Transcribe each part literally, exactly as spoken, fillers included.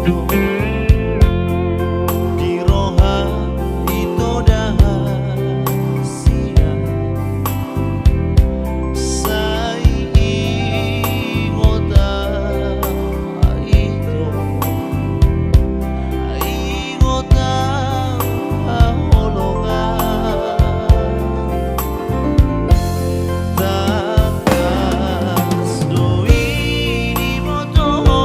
Di roha ito da hasian, sai ingot au ito, ingot au haholongan. Tangkas do i diboto ho,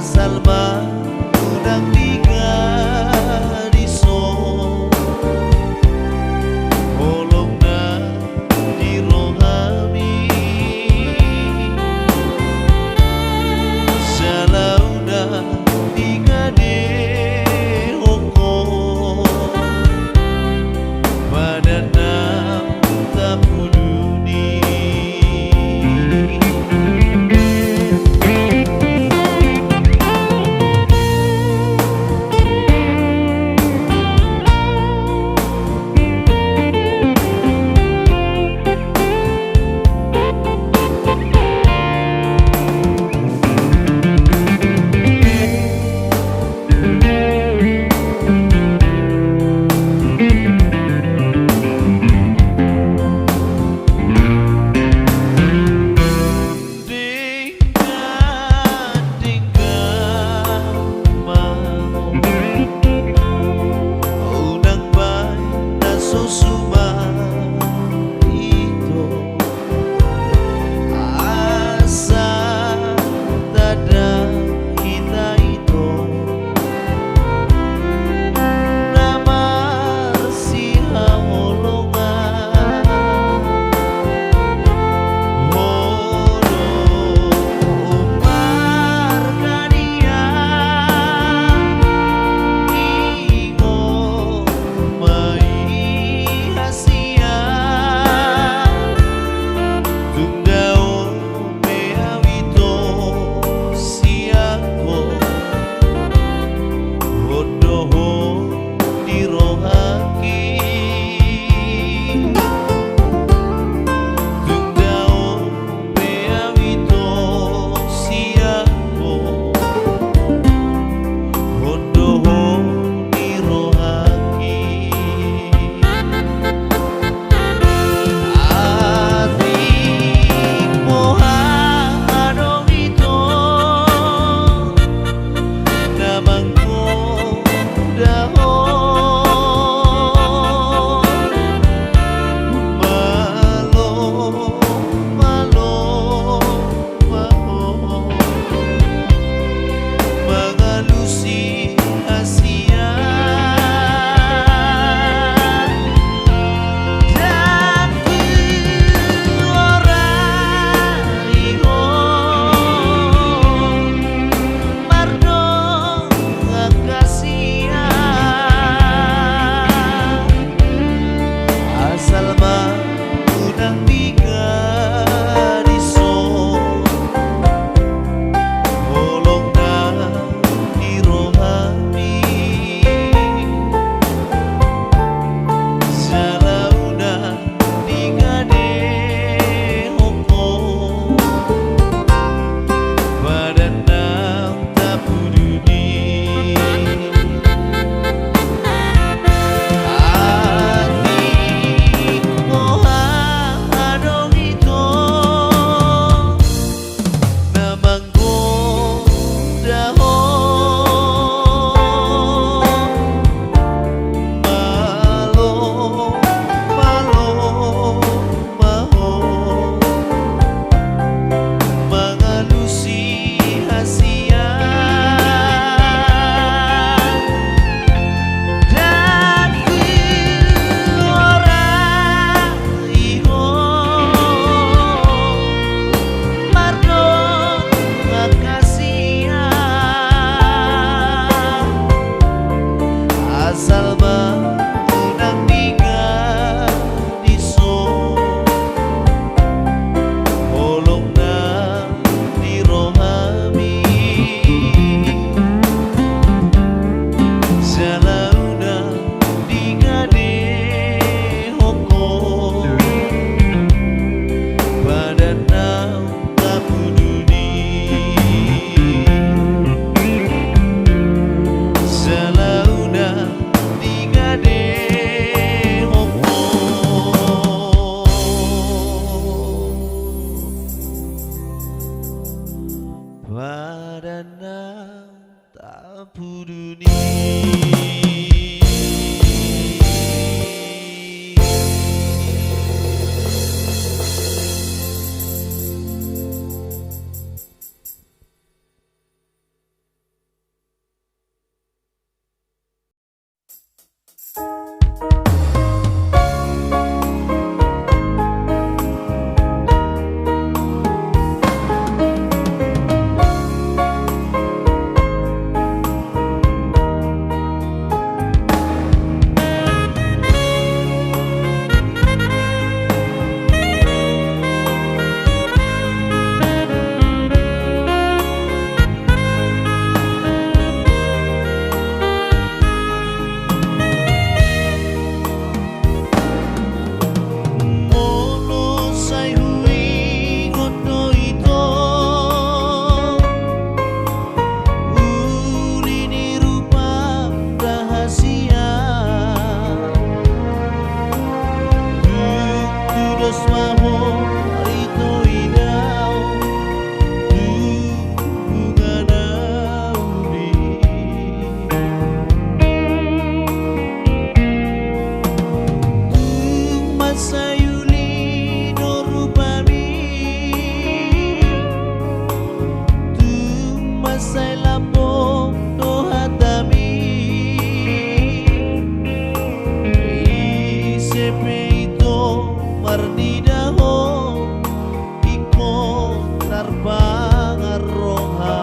Asal ma unang digadishon holongna di rohami, jala unang digadehon ho padan na tapudun i. Denggan-denggan ma ho, unang baen na so suman ito. Asa tanda hita ito na marsihaholongan. Holong marhadian, ingot ma i hasian. Tung dao pe au ito sian ho, hot do ho di rohangki. Tung dao pe au ito sian ho, hot do ho di rohangki. Atik boha adong ito na manggoda ho, malo, malo ma ho mangalusi hasian. Ndang huorai ho mardongan hasian. Asal ma unang digadishon holongna di rohami, jala unang digadehon ho padan na tapudun i. Atik boha adong ito na manggoda ho, malo, malo ma ho mangalusi hasian. Ndang huorai ho mardongan hasian. Asal ma unang digadishon holongna di rohami, jala unang digadehon ho padan na tapudun i. Jala unang digadehon ho padan na tapudun i. Sai lambok do hatami, ise pe ito marnida ho, ingkon tarpangan roha.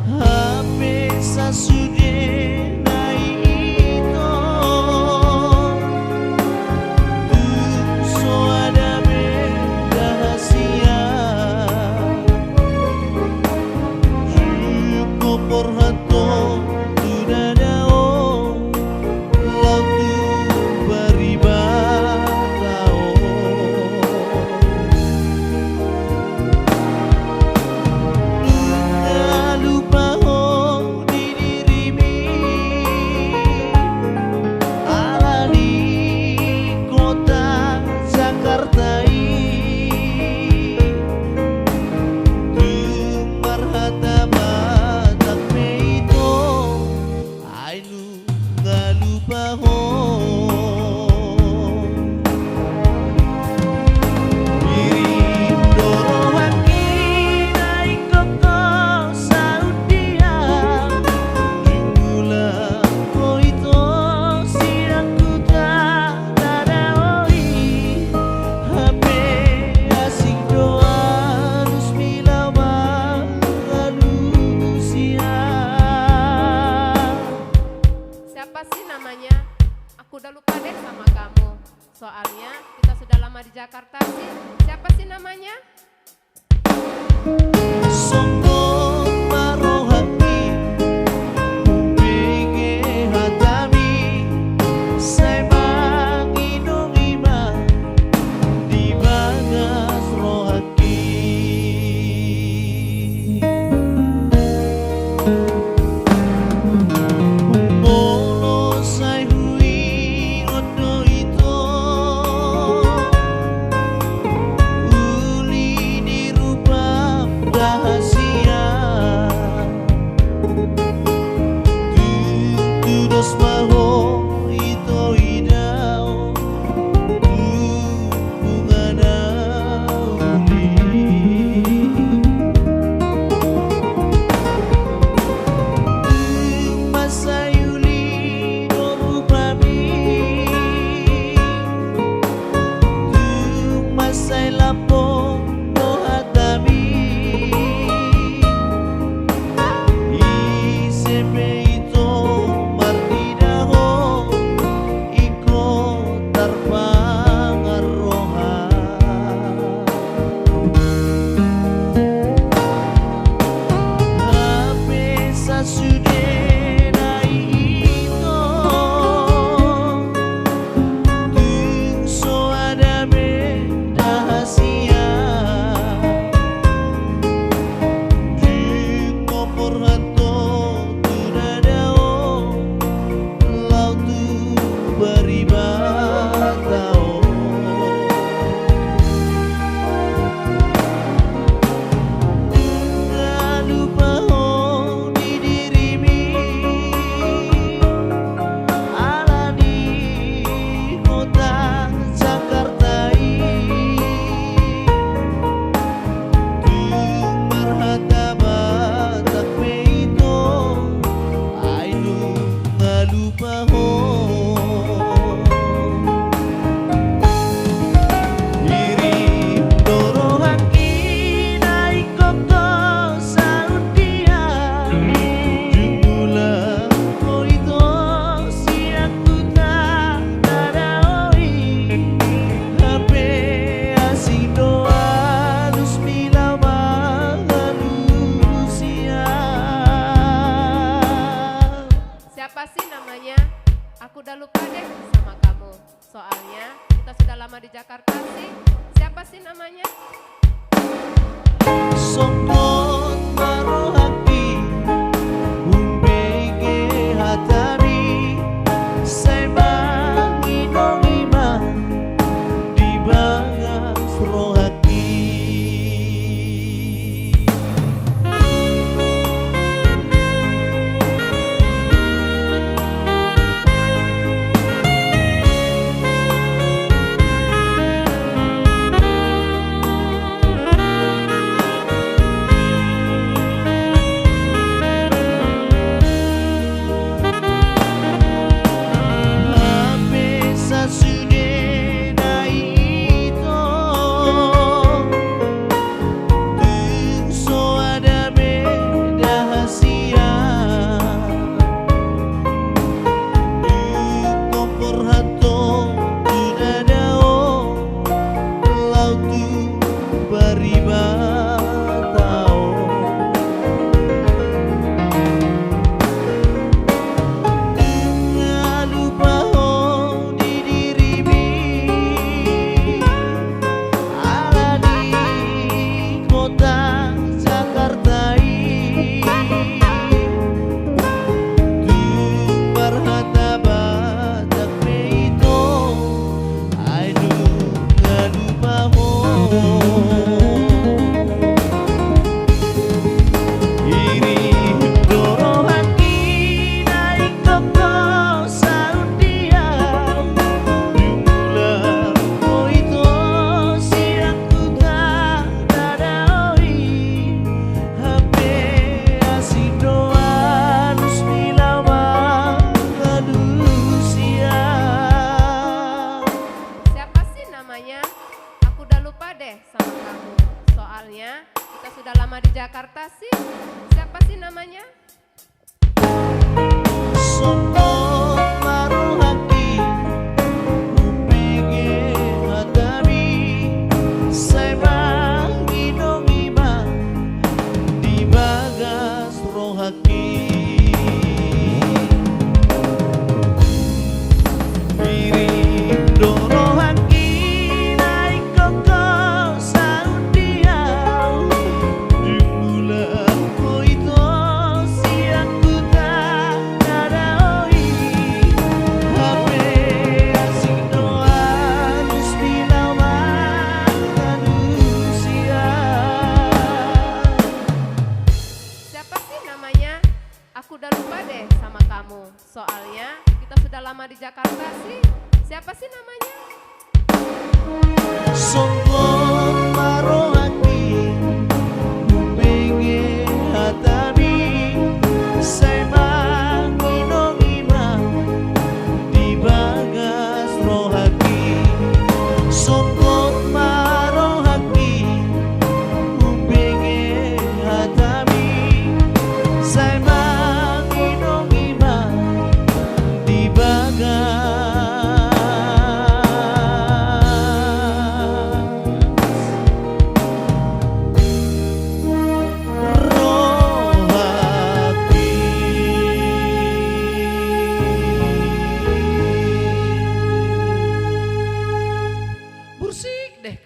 Hape sasude na i ito, tung so ada be dahat Soalnya kita sudah lama di Jakarta sih. Siapa sih namanya? Songon ma rohangki umbege hatami, sai manginongi ma di bagas rohangki. Ngiring do rohangki na ingkon ho saut di au, di bulan ho ito sian huta na dao i. Hape asing do alus di laho marmanusia. Siapa sih namanya? Aku udah lupa deh sama kamu. Soalnya kita sudah lama di Jakarta sih. Siapa sih namanya? Songon ma rohangki umbege hatami, sai manginongi ma di bagas rohangki. Songon ma rohangki umbege hatami, sai manginongi ma di bagas rohangki. Bursik deh.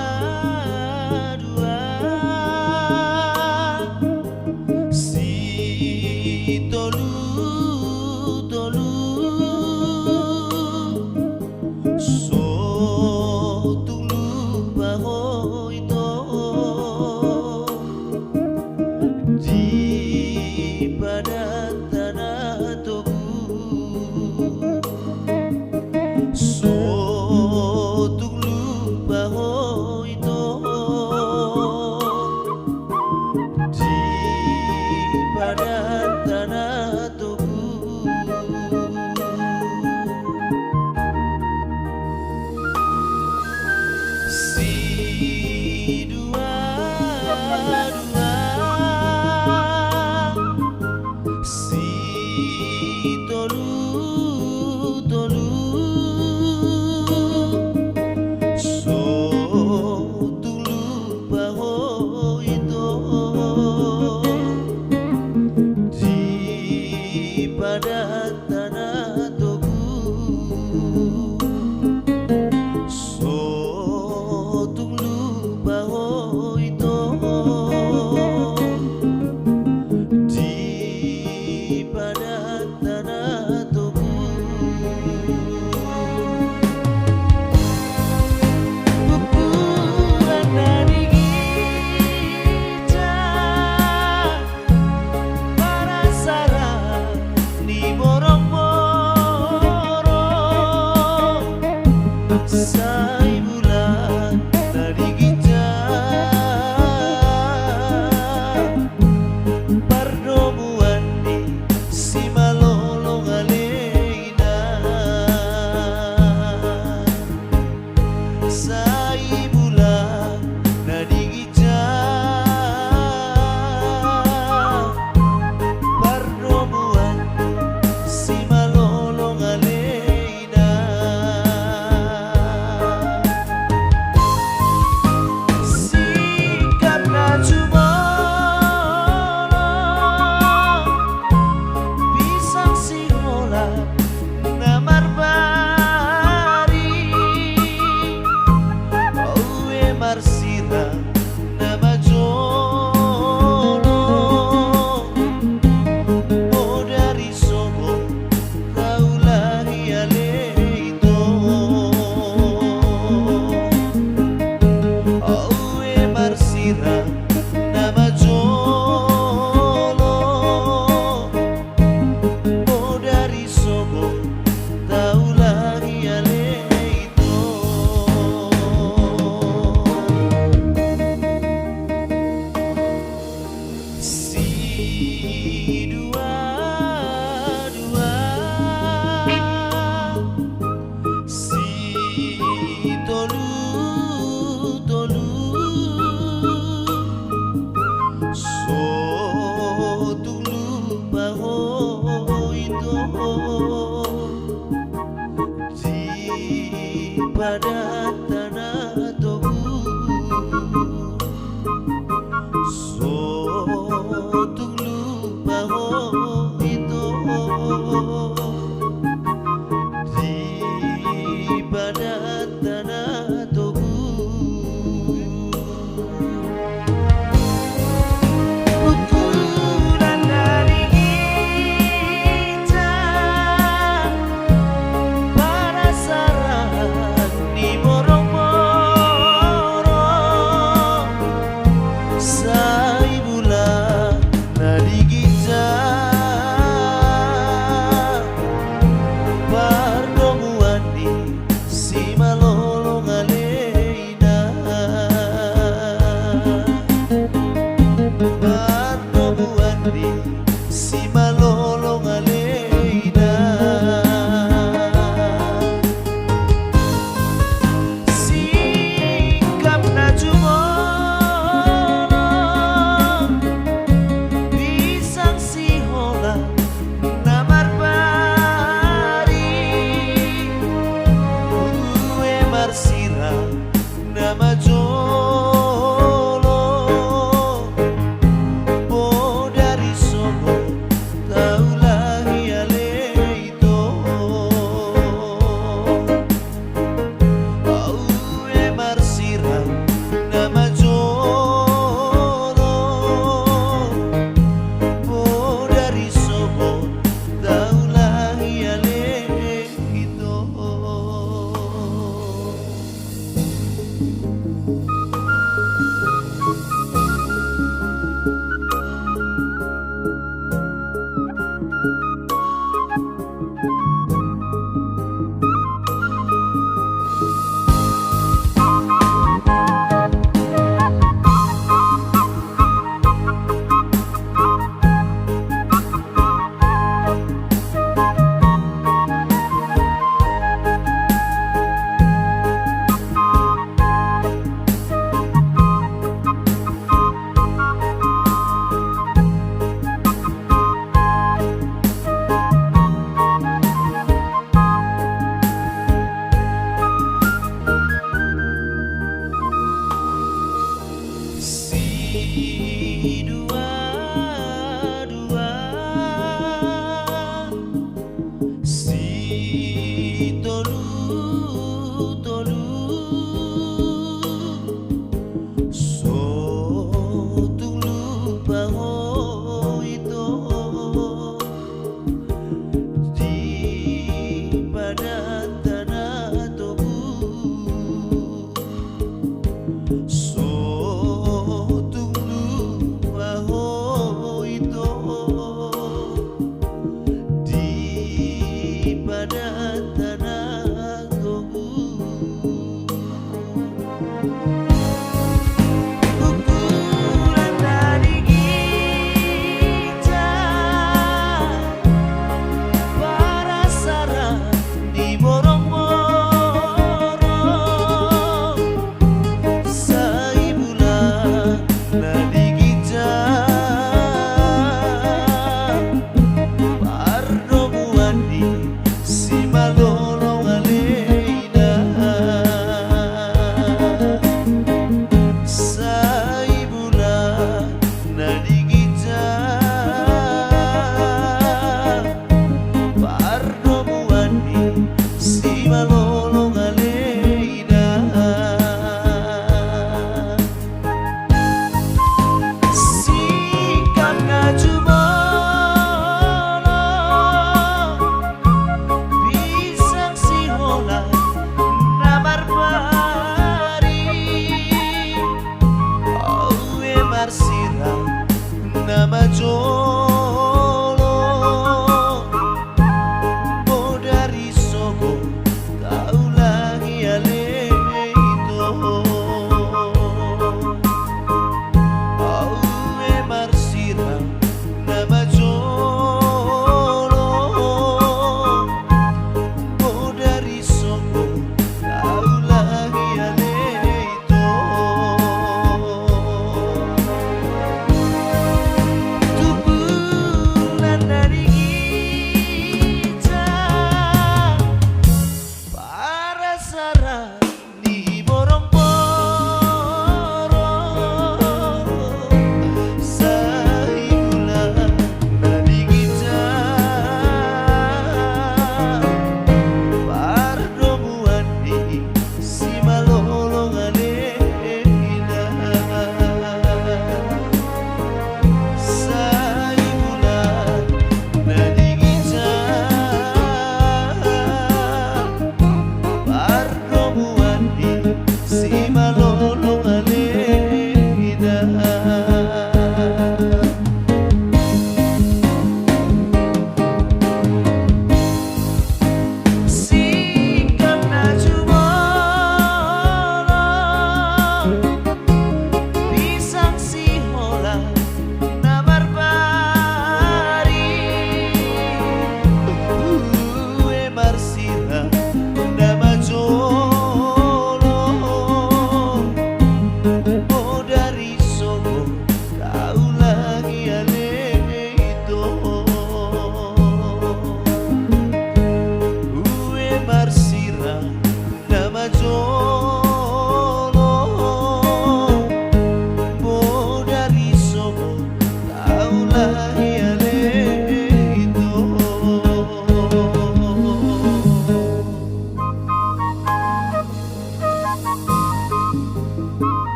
Sidua-dua, sitolu-tolu, so tung lupa ho ito di padanta na togu. So tung lupa ho ito di padanta na togu. Sidua-dua, sitolu-tolu, so tung lupa ho ito di padanta na togu. So tung lupa ho ito di padanta na togu. Ukuran na di ginjang, panasaran ni borong-borong, sai bulan na di ginjang, pardomuan ni simalolong ale inang. Sai bulan na di ginjang, pardomuan simalolong ale inang. Adat na togu, so tung lupa ho ito, di adat na togu. Ukuran dari hita, panasaran di mor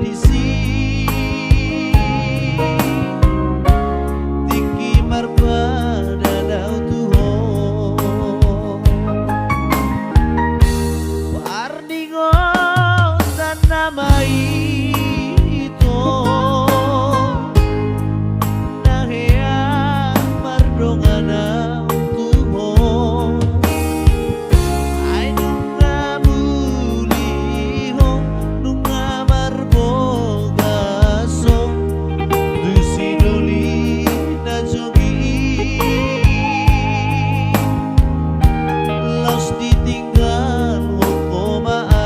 disi, tingki marpadan au tu Ho. Pardingotan nama i, ito, na hea mardongan au tu Ho. Ai nunga muli Ho, nunga marbogas Ho tu sidoli na jongjong i, laos ditinggalhon Ho ma au.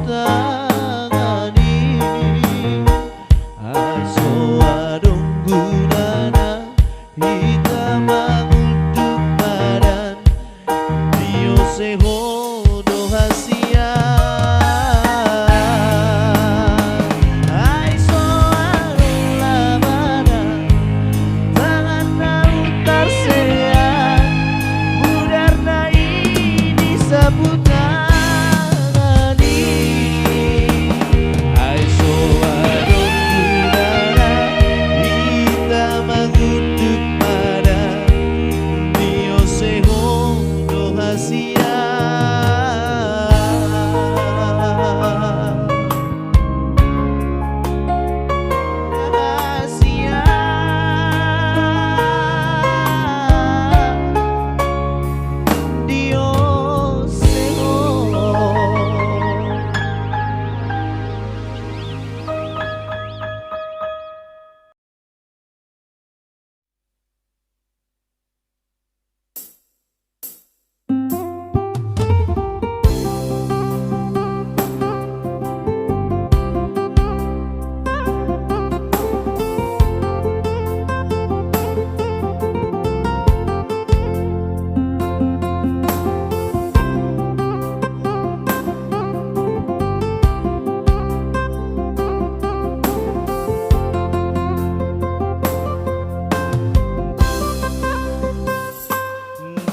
tangan i. Ai so adong gunana hita mangunduk badan, diosehon do hasian. Ai so adong labana tangan na umtarseat, mudarna i disapu tangan i. Ai so adong gunana hita mangunduk badan, diosehon do hasian. Hasian diosehon.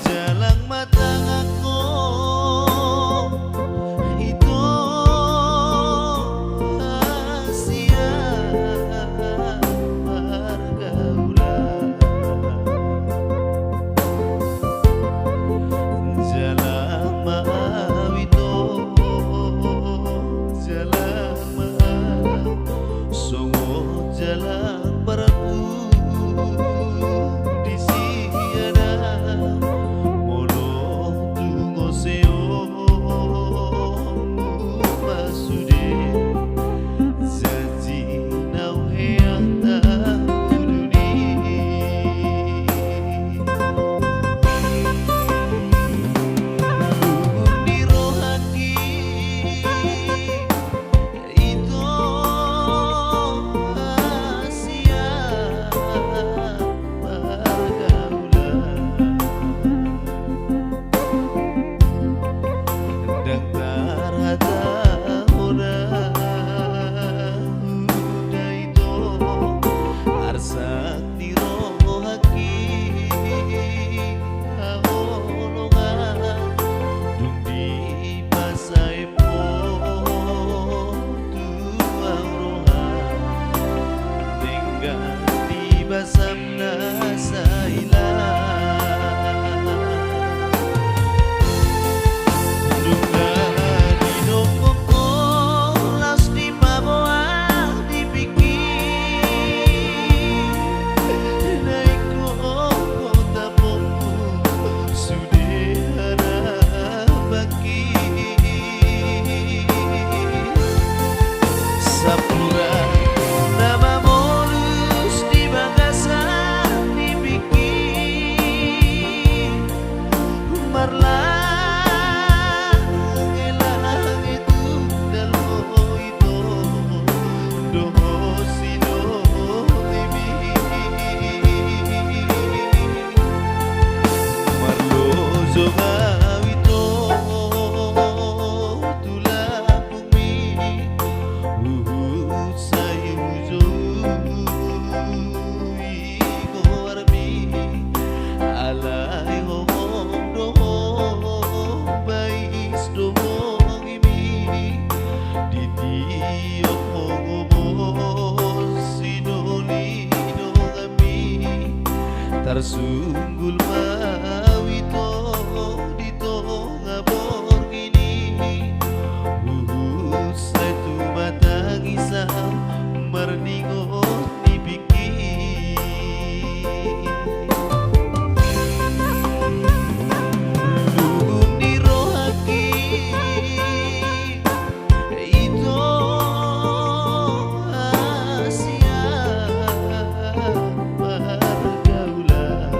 Jalang ma tanganmu, ito hasian pargaulan. Jalang ma au, ito, jalang ma au, songon jalang parpudi sian ahu, molo tung oseonmu ma sude janji na huhean tahundul i. Luhut ni rohangki, ito hasian pargaulan. Ndang tarhatahon ahu da, ito, arsak ni rohangki haholongan, dung dipasahat tu ahu roha, denggan di basam na sailat. Nunga didok ho, laos dipaboa di pingki, na ingkon ho tapongku sude harapangki. Sampurna na mamolus di bagasan ni pingki, marlangelange tu dalmo, ito, dohot sidongimi. Marlojong au, ito, tu lambungmi, huhut sai hujou i goarmi. Alai ho do ho pais do bongimi, ditiop ho gomos sidoli donganmi. Tarsunggul ma au, ito, di tonga borngin i, huhut sai tumatangis au marningot ni pingki. Luhut ni rohangki, ito, hasian pargaulan.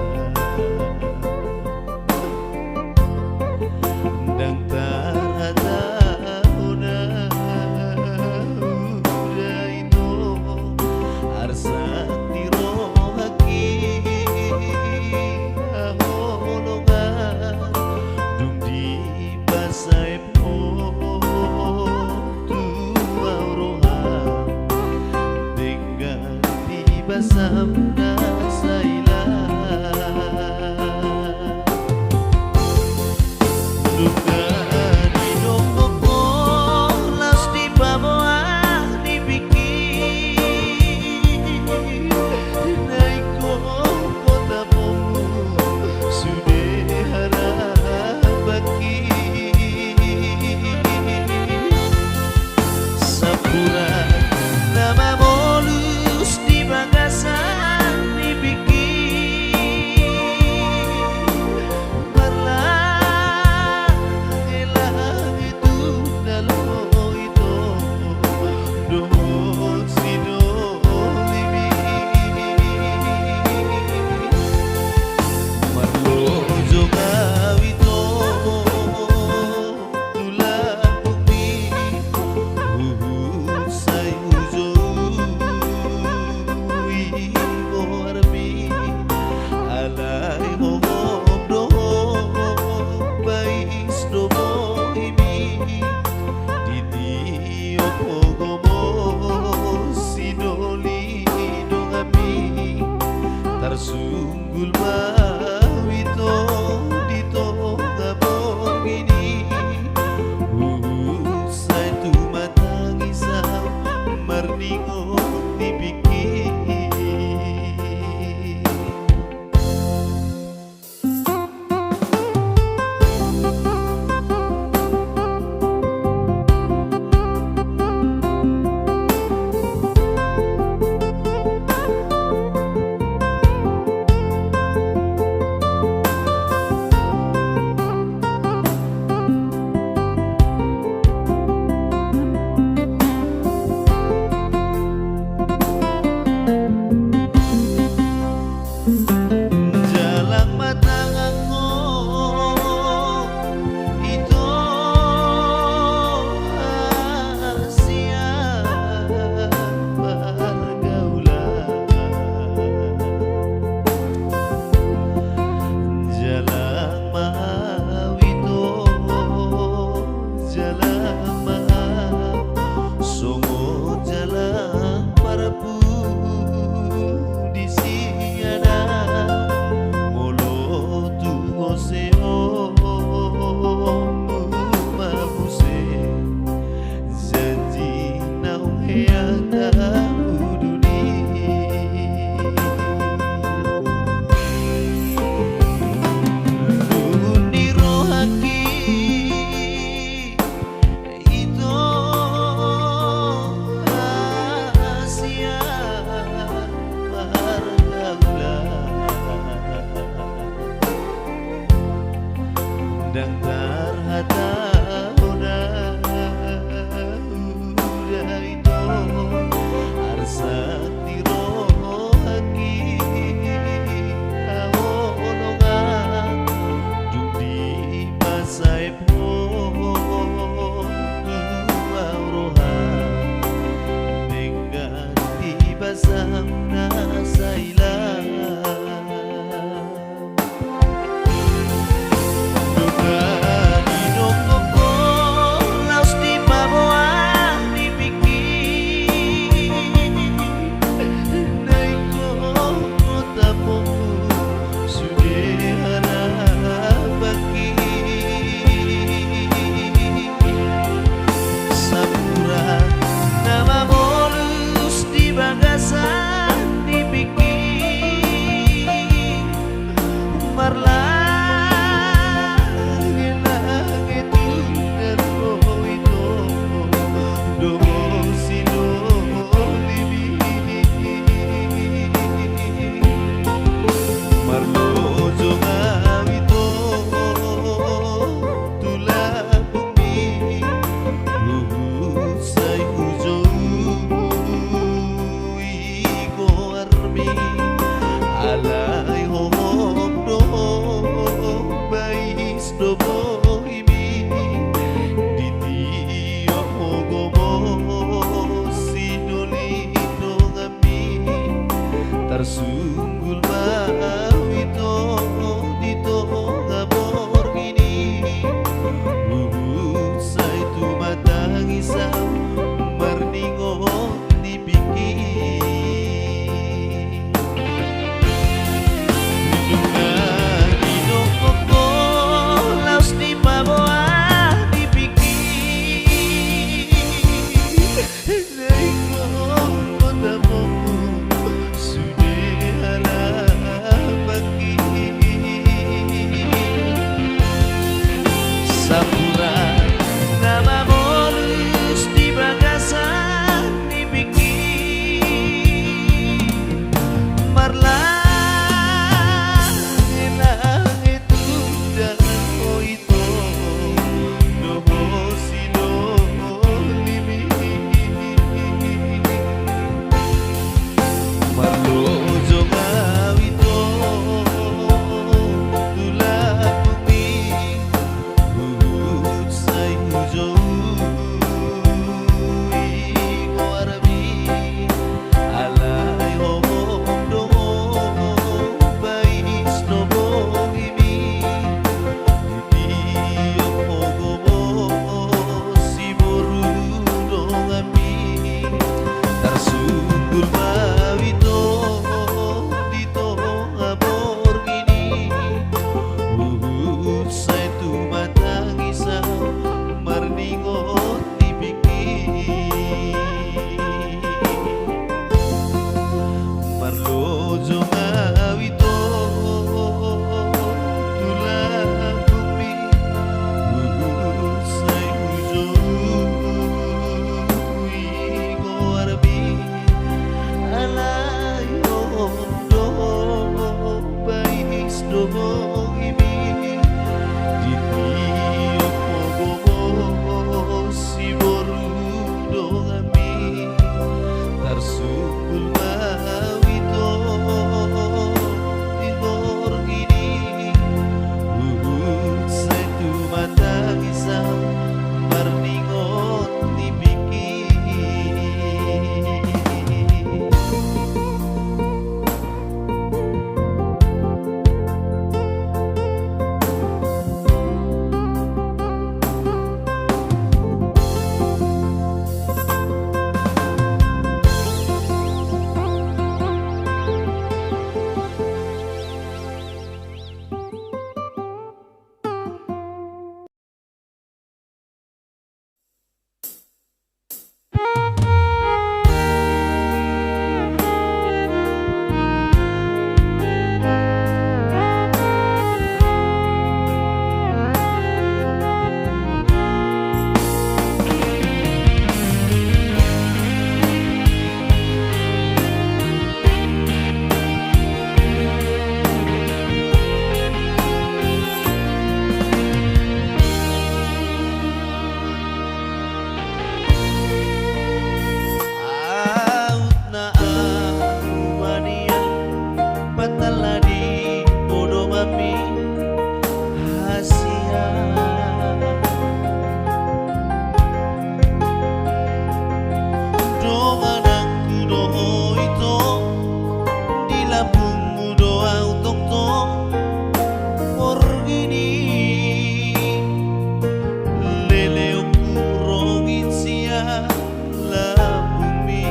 Donganmi, tarsungkul ma au ito di borngini, huhut sai tumatangisan marningot ni pingki. Aut na ahu manian, patalla di ho donganmi hasian. Dongananku do ho ito, di lambungmu do ahu tongtong borngini. Leleonku rongin sian lambungmi,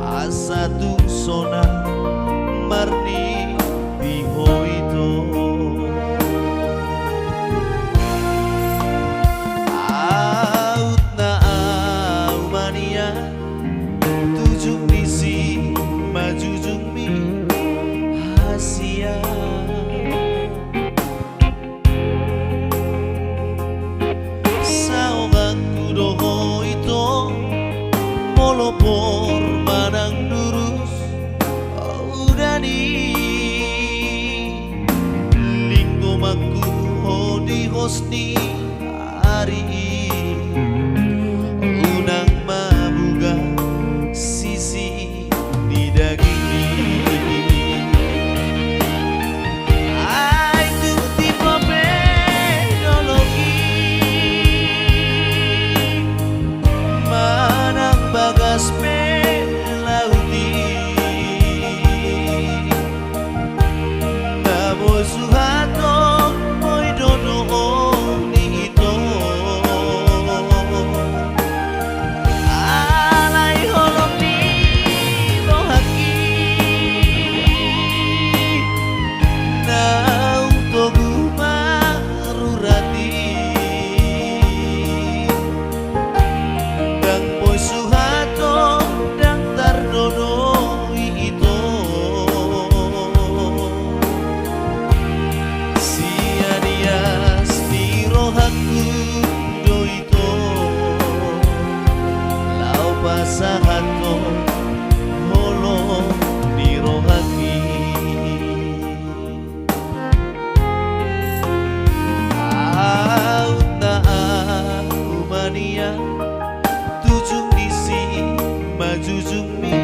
asa tung sonang marning di ho ito. Aut na ahu manian, tujung ni simanjujungmi hasian. Saonganku do ho ito, molo por manang durus udan i. Linggomanku ho di hos ni ari i, unang mabuga sisi ni dagingmi. Ai tung timbo pe dolok i, manang bagas pe laut i, na boi suhat on, boi do dohot ni ito. Alai holong ni rohangki, naung togu marurat i. Ndang boi suhat on, ndang tardonoi ito. Sian ias ni rohangku do ito, laho pasahathon holong ni rohangki. Aut na ahu manian, tujung ni simanjujungmi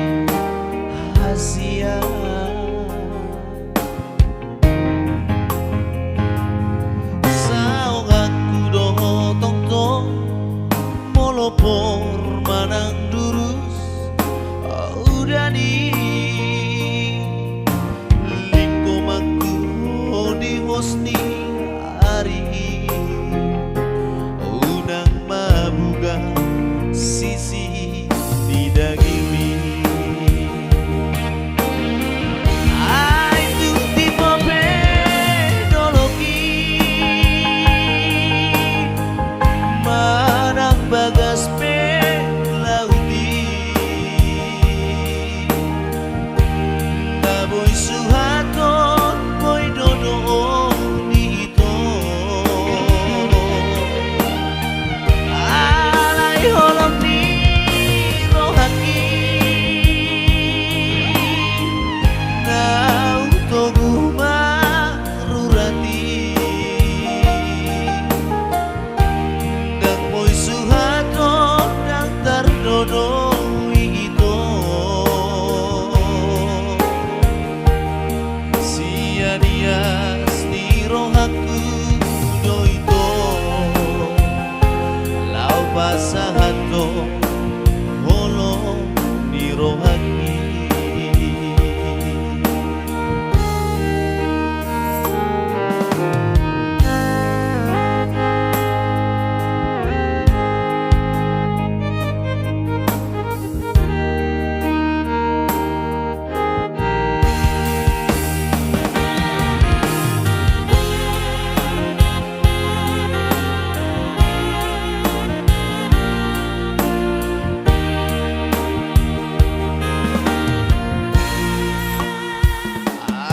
hasian. Saonganku do ho tongtong, molo por manang durus udan i. Linggomanku ho di hos ni ari i, unang mabuga sisi ni dagingmi. do i ito. Sian ias ni rohangku do ito, laho pasahathon holong ni rohangki.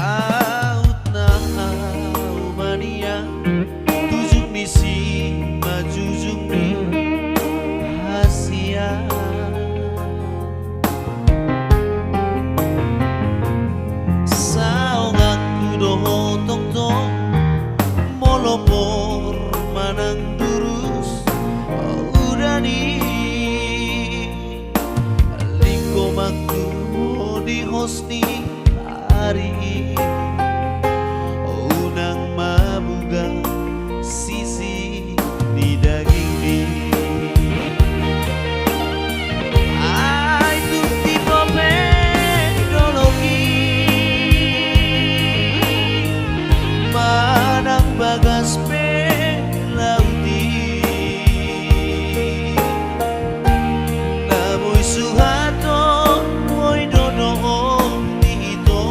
Aut na haumanian, tujung ni simanjujung ni hasian. Saonganku do ho tongtong, molo por manang durus udan i, linggomanku di hos ni ari i, unang mabuga sisi ni dagingmi. Ai tung tinope dolok i, manang bagas pe laut i, na boi suhat on boi do dohot ni ito.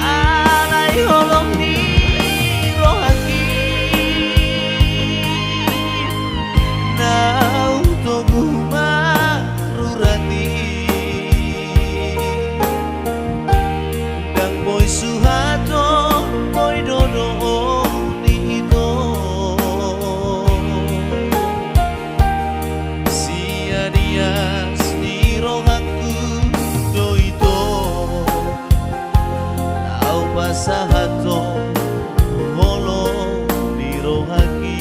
Alai holong ni rohangki, na umtogu marurat i, ndang boi suhat on boi do dohot ni ito. Sian ias ni rohangku do ito, laho pasahathon holong ni rohangki.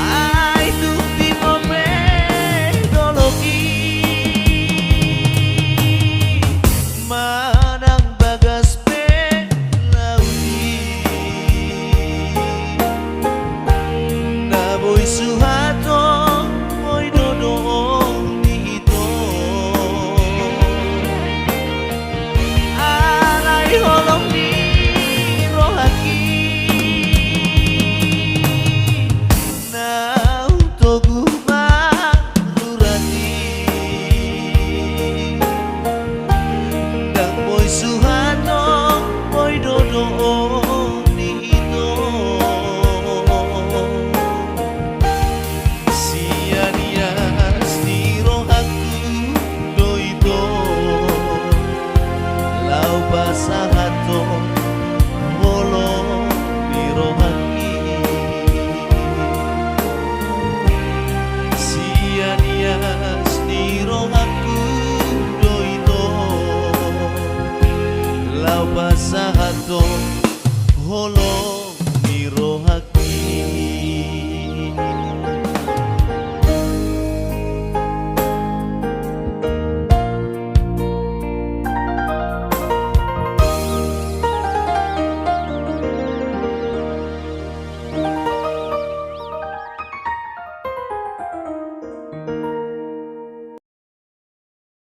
Ai tung tinope dolok i, manang bagas pe laut i, na boi suhat